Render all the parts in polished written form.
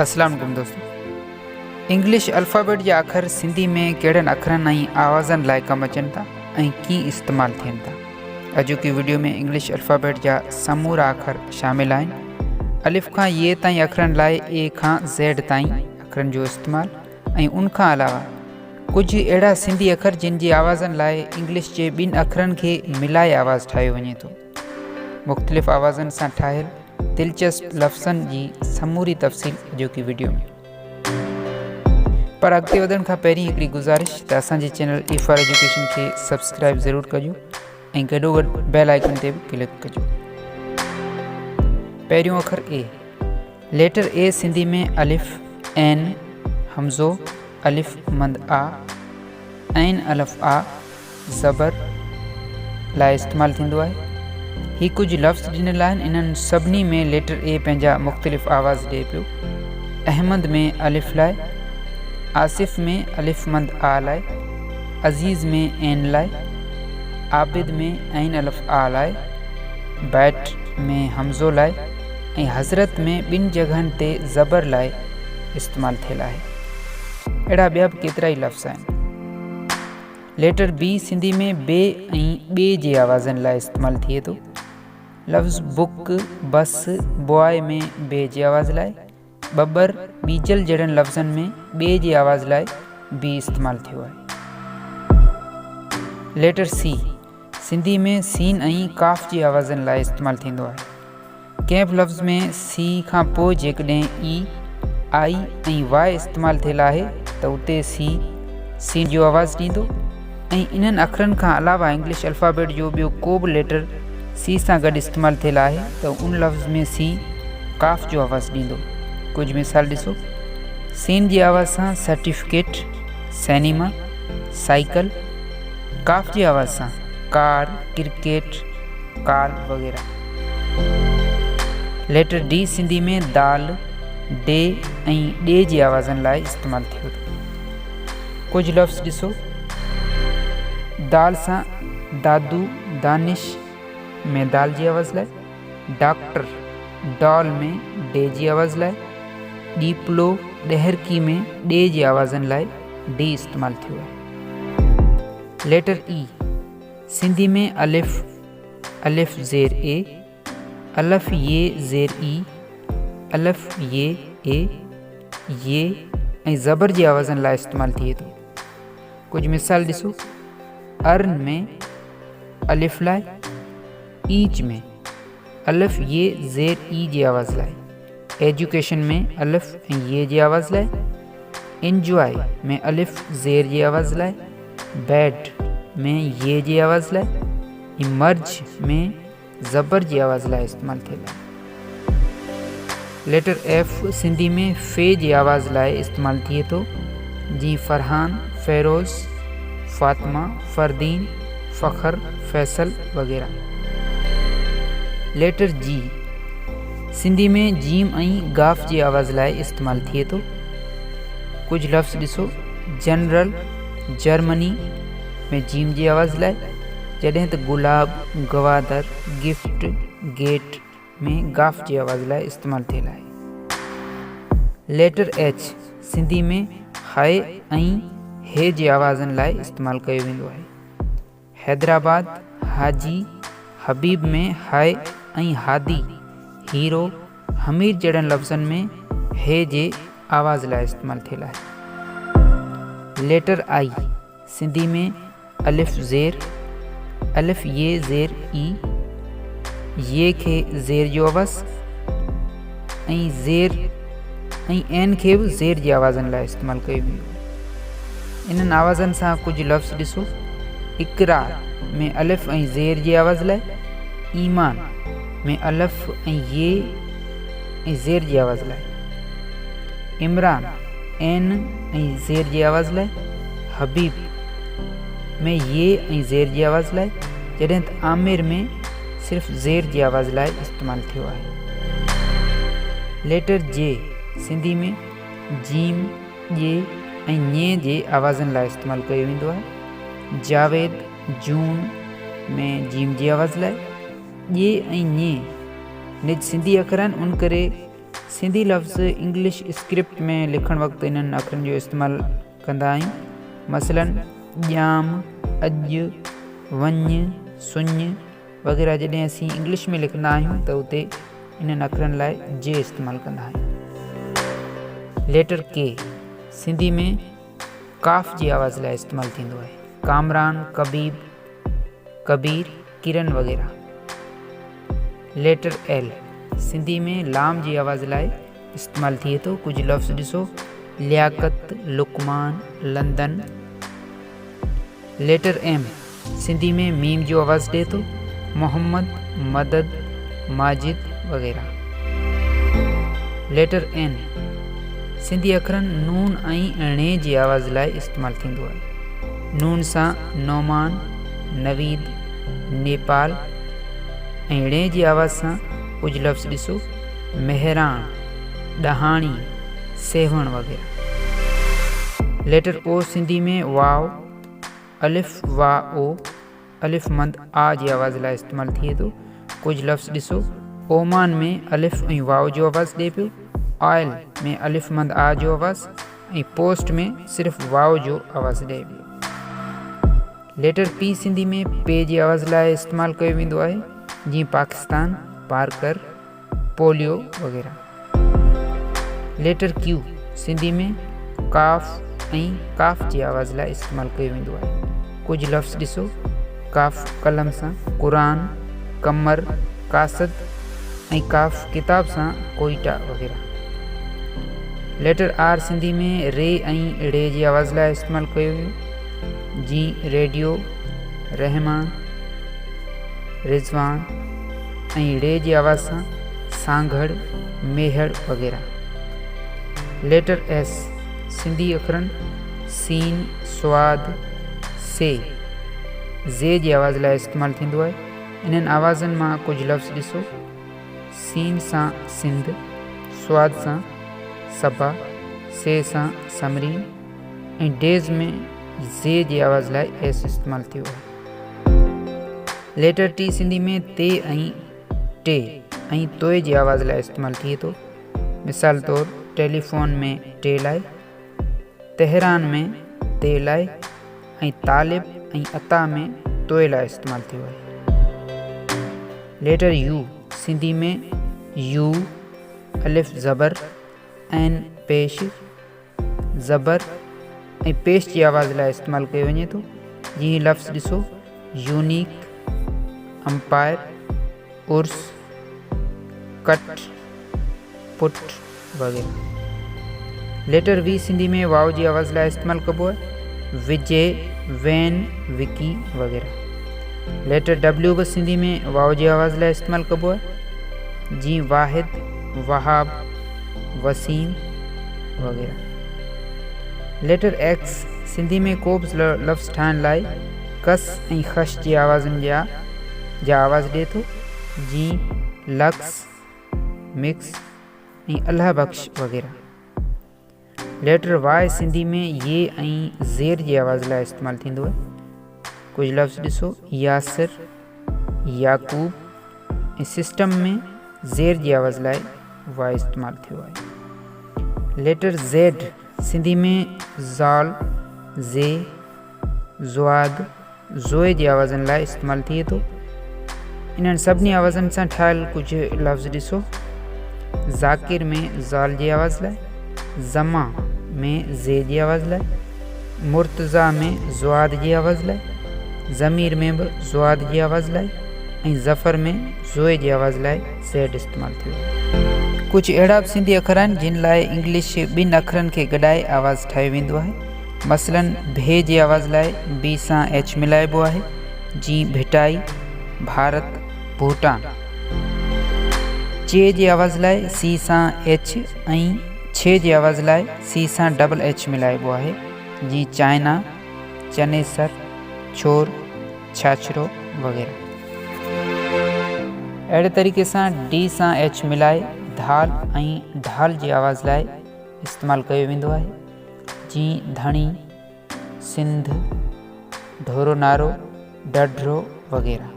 اسلام عليڪم دوستو انگلش الفابيٽ جا اکر سنڌي ۾ ڪهڙن اکرن ۽ آوازن لاء ڪم اچن ٿا ۽ ڪيئن استعمال ٿين ٿا. اڄوڪي وڊيو ۾ انگلش الفابيٽ جا سمورا اکر شامل آهن. الف کان ي تائين اکرن لاء اي کان زيڊ تائين اکرن جو استعمال ۽ ان کان علاوه ڪجهه اهڙا سنڌي اکر جن جي آوازن لاء انگلش جي ٻن اکرن کي ملائي آواز ٺاهيو وڃي ٿو. مختلف آوازن سان ٺاهيل دلچسپ لفظن جي سموري تفصيل اڄوڪي وڊيو ۾. پر اڳتي وڌڻ کان پهرين هڪڙي گذارش ته اسان جي چينل اي فار ايجوڪيشن کي سبسڪرائب ضرور ڪجو ۽ گڏوگڏ بيل آئيڪن تي به ڪلڪ ڪجو. پهريون اکر اي. ليٽر اي سنڌي ۾ الف، عين، همزو، الف مند آ، عين الف آ، زبر، لاء استعمال ٿيندو آهي. هي ڪجهه لفظ ڏنل آهن انهن سڀني ۾ ليٽر اي پنهنجا مختلف آواز ڏئي پيو. احمد ۾ الف لاء، آصف ۾ الف مند آ لاء، عزيز ۾ عين لاء، عابد ۾ عين الف آ لاء، بيٽ ۾ همزو لاء ۽ حضرت ۾ ٻن جڳهن تي زبر لاء استعمال ٿيل آهي. اهڙا ٻيا به ڪيترائي لفظ آهن. ليٽر بي سنڌي ۾ بي ۽ ٻي جي آوازن لاء استعمال ٿئي ٿو. لفظ بڪ، بس، بواء ۾ بي جي آواز لاء، ٻٻر، ٻيجل جهڙن لفظن ۾ ٻي جي آواز لاء بي استعمال ٿيو آهي. ليٽر سي سنڌي ۾ سين ۽ ڪاف جي آوازن لاء استعمال ٿيندو آهي. ڪنهن به لفظ ۾ سي کان پوء جيڪڏهن اي، آئي ۽ وائي استعمال ٿيل آهي ته اتي سي، سين جو آواز ڏيندو ۽ انهن اکرن کان علاوه انگلش الفابيٽ جو ٻيو ڪو به ليٽر سي سان گڏ استعمال ٿيل آهي ته ان لفظ ۾ سي، ڪاف جو آواز ڏيندو. ڪجهه مثال ڏسو. سين جي آواز سان سرٽيفڪيٽ، سئنيما، سائيڪل، ڪاف جي آواز سان ڪار، ڪرڪيٽ، ڪال وغيره. ليٽر ڊي سنڌي ۾ دال، ڊي ۽ ڏي جي آوازن لاء استعمال ٿئي ٿو. ڪجهه لفظ ڏسو. دال سان دادو، دانش ۾ دال جي آواز لاء، ڊاڪٽر، ڊال ۾ ڊي جي آواز لاء، ڏيپلو، ڏهرڪي ۾ ڏي جي آوازن لاء ڊي استعمال ٿيو آهي. ليٽر اي سنڌي ۾ الف، الف زير اي، الف ي زير اي، الف ي اي، ي ۽ زبر جي آوازن لاء استعمال ٿئي ٿو. ڪجهه مثال ڏسو. ارن ۾ الف لاء، ايچ ۾ الف ي زير اي جي آواز لاء، ايجوڪيشن ۾ الف ۽ ي جي آواز لاء، انجواء ۾ الف زير جي آواز لاء، بيڊ ۾ ي جي آواز لاء ۽ مرج ۾ زبر جي آواز لاء استعمال ٿيل آهي. ليٽر ايف سنڌي ۾ في جي آواز لاء استعمال ٿئي ٿو، جيئن فرحان، فيروز، فاطمه، فردين، فخر، فيصل وغيره. ليٽر جي سنڌي ۾ جيم ۽ گاف جي آواز لاء استعمال ٿئي ٿو. ڪجهه لفظ ڏسو، جنرل، جرمني ۾ جيم جي آواز لاء، جڏهن ته گلاب، گوادر، گفٽ، گيٽ ۾ گاف جي آواز لاء استعمال ٿيل آهي. ليٽر ايڇ سنڌي ۾ هاء ۽ هي جي آوازن لاء استعمال ڪيو ويندو آهي. حيدرآباد، حاجي، حبيب ۾ هاء ۽ هادي، هيرو، حمير جهڙن لفظن ۾ هي جي آواز لاء استعمال ٿيل آهي. ليٽر آئي سنڌي ۾ الف زير، الف ي زير اي، ي کي زير جو آواز ۽ زير ۽ عين کي به زير جي آوازن لاء استعمال ڪيو ويندو آهي. انهن آوازن سان ڪجهه لفظ ڏسو، اقرار ۾ الف ۽ زير جي آواز لاء، ايمان ۾ الف ۽ ي ۽ زير جي آواز لاء، عمران عين ۽ زير جي آواز لاء، حبيب ۾ ي ۽ زير جي آواز لاء، جڏهن ته عامر ۾ صرف زير جي آواز لاء استعمال ٿيو آهي. ليٽر جي سنڌي ۾ جيم، ڄ ۽ ڃ جي آوازن لاء استعمال ڪيو ويندو آهي. جاويد، جون ۾ جيم جي آواز لاء، ڄ ۽ ڃ نج سنڌي اکر آهن ان ڪري سنڌي لفظ انگلش اسڪرپٽ ۾ لکڻ وقت انهن اکرن جو استعمال ڪندا آهيون. مثلاً ڄام، اڄ، وڃ، سڃ وغيره جڏهن اسين انگلش ۾ لکندا آهيون ته اتي انهن اکرن لاء جي استعمال ڪندا آهيون. ليٽر ڪي سنڌي ۾ ڪاف جي آواز لاء استعمال ٿيندو آهي. ڪامران، ڪبيب، ڪبير، ڪرن وغيره. ليٽر ايل سنڌي ۾ لام جي آواز لاء استعمال ٿئي ٿو. ڪجهه لفظ ڏسو، Liaquat, Luqman, London. Letter M Sindhi ۾ ميم جو آواز ڏئي ٿو، محمد، مدد، ماجد وغيره. ليٽر اين سنڌي اکرن نون ۽ ڻي جي آواز لاء استعمال ٿيندو آهي. نون سان نعمان، نويد، نيپال ۽ ڻي جي آواز سان ڪجهه لفظ ڏسو، مهراڻ، ڏهاڻي، سيوهڻ وغيره. ليٽر او سنڌي ۾ واء، الف، وا، او، الف مند آ جي آواز لاء استعمال ٿئي ٿو. ڪجهه لفظ ڏسو، اومان ۾ الف ۽ واء جو آواز ڏئي پيو، آئل ۾ الف مند آ جو آواز ۽ پوسٽ ۾ صرف واء جو آواز ڏئي پيو. ليٽر پي سنڌي ۾ پي جي آواز لاء استعمال ڪيو ويندو آهي، جيئن پاڪستان، پارڪر، پوليو وغيره. ليٽر ڪيو سنڌي ۾ ڪاف ۽ قاف جي آواز لاء استعمال ڪيو ويندو آهي. ڪجهه لفظ ڏسو، ڪاف قلم سان قرآن، قمر، قاصد ۽ ڪاف ڪتاب سان ڪوئيٽا وغيره. ليٽر آر سنڌي ۾ ري ۽ ڙي جي آواز لاء استعمال ڪيو ويو، جيئن ريڊيو، رحمان، رضوان ۽ ڙي جي آواز سان سانگهڙ، ميهڙ وغيره. ليٽر ايس سنڌي اکرن سين، صاد، سي، زي جي آواز لاء استعمال ٿيندو آهي. انهن آوازن مان ڪجهه لفظ ڏسو، سين سان سنڌ، صاد سان صبا، سي سان سمرين ۽ ڊيز ۾ زي جي آواز لاء ايس استعمال ٿيو آهي. ليٽر ٽي سنڌي ۾ تي ۽ ٽي ۽ توئي جي آواز لاء استعمال ٿئي ٿو. مثال طور ٽيليفون ۾ ٽي لاء، تهران ۾ تي لاء ۽ طالب ۽ عطا ۾ توئي لاء استعمال ٿيو آهي. ليٽر يو سنڌي ۾ يو، الف زبر، عين پيش، زبر ۽ پيش جي آواز لاء استعمال ڪيو وڃي ٿو. جيئن لفظ ڏسو، يونيڪ، امپائر، عرس، ڪٽ، پٽ وغيره. ليٽر وي سنڌي ۾ واء جي آواز لاء استعمال ڪبو آهي، وجي، وين، وڪي وغيره. ليٽر ڊبليو به سنڌي ۾ واء جي آواز لاء استعمال ڪبو آهي، جيئن واحد، وهاب، وسيم وغيره. ليٽر ايڪس سنڌي ۾ ڪو به لفظ ٺاهڻ لاء ڪس ۽ خش جي آوازن جا جا آواز ڏئي ٿو، جيئن لڪس، مڪس ۽ الهه بخش وغيره. ليٽر واء سنڌي ۾ يي ۽ زير جي آواز لاء استعمال ٿيندو آهي. ڪجهه لفظ ڏسو، ياسر، يعقوب ۽ سسٽم ۾ زير جي آواز لاء واء استعمال ٿيو آهي. ليٽر زيڊ سنڌي ۾ زال، زي، زواد، زوئي جي آوازن لاء استعمال ٿئي ٿو. انهن سڀني آوازن سان ٺاهيل ڪجهه لفظ ڏسو. ذاڪر ۾ زال جي آواز لاء، زما ۾ زي جي آواز لاء، مرتضيٰ ۾ زواد جي آواز لاء، ضمير ۾ به زواد جي آواز لاء ۽ ظفر ۾ زوئي جي آواز لاء زيڊ استعمال ٿيو آهي. ڪجهه اهڙا به سنڌي اکر آهن جن لاء انگلش ٻن اکرن کي گڏائي آواز ٺاهيو ويندو آهي. مثلاً ڀي جي آواز لاء بي سان ايڇ ملائبو آهي، جيئن ڀٽائي، ڀارت، ڀوٽان. چي جي آواز لاء سي سان ايڇ ۽ ڇي جي آواز لاء سي سان ڊبل ايڇ ملائبو آهي، جيئن چائنا، چنيسر، ڇور، ڇاڇرو وغيره. اهڙي طريقي سان ڊي سان ايڇ ملائي ڌال ۽ ڍال جي آواز لاء استعمال ڪيو ويندو آهي. جيئن ڌڻي، سنڌ، ڍورو نارو، ڍڍرو وغيره.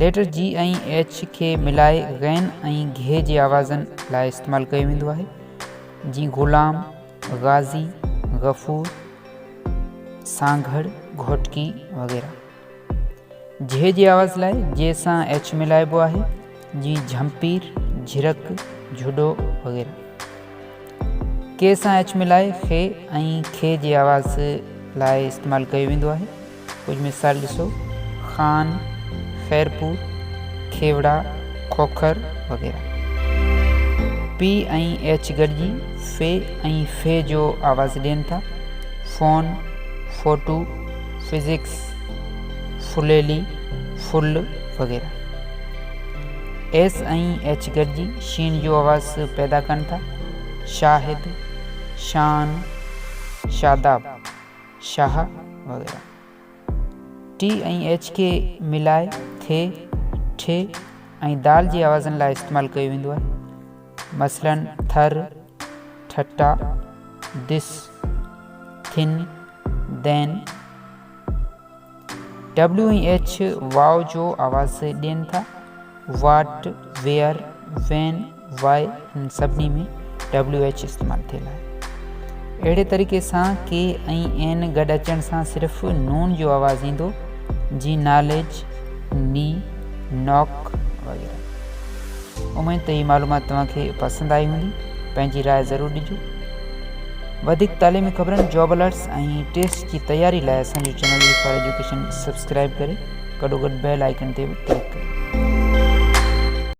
ليٽر جي ۽ ايڇ کي ملائي غين ۽ گهي جي آوازن لاء استعمال ڪيو ويندو آهي، جيئن غلام، غازي، غفور، سانگهڙ، گهوٽڪي وغيره. جهي جي آواز لاء جي سان ايڇ ملائبو آهي، جيئن جهمپير، جهرڪ، جهڏو وغيره. ڪي سان ايڇ ملائي خي ۽ کي جي آواز لاء استعمال ڪيو ويندو آهي. ڪجهه مثال ڏسو، خان، خيرپور، کيوڙا، کوکر وغيره. پي ۽ ايڇ گڏجي في ۽ في جو آواز ڏين ٿا. فون، فوٽو، فزڪس، ڦليلي، ڦل وغيره. ايس ۽ ايڇ گڏجي شين جو آواز پيدا ڪن ٿا. شاهد، شان، شاداب. شاهه وغيره. ٽي ۽ ايڇ کي ملائي ٿي، ٺي ۽ دال جي آوازن لاء استعمال ڪيو ويندو آهي. مثلاً ٿر، ٺٽا، دس، ٿن، دين. ڊبليو ۽ ايڇ واء جو آواز ڏين ٿا. واٽ، ويئر، وين، واء انهن سڀني ۾ ڊبليو ايڇ استعمال ٿيل آهي. اهڙي طريقي سان ڪي ۽ اين گڏ اچڻ سان صرف نون جو آواز ايندو جيئن ناليج، ني، ناڪ وغيره. اميد ته هي معلومات توهان کي پسند آئي هوندي. پنهنجي راء ضرور ڏجو. وڌيڪ تعليمي خبرن، جاب الرٽس ۽ ٽيسٽ جي تياري لاء اسان جو channel E for education subscribe ڪري گڏوگڏ بيل آئيڪن تي به ڪلڪ ڪريو.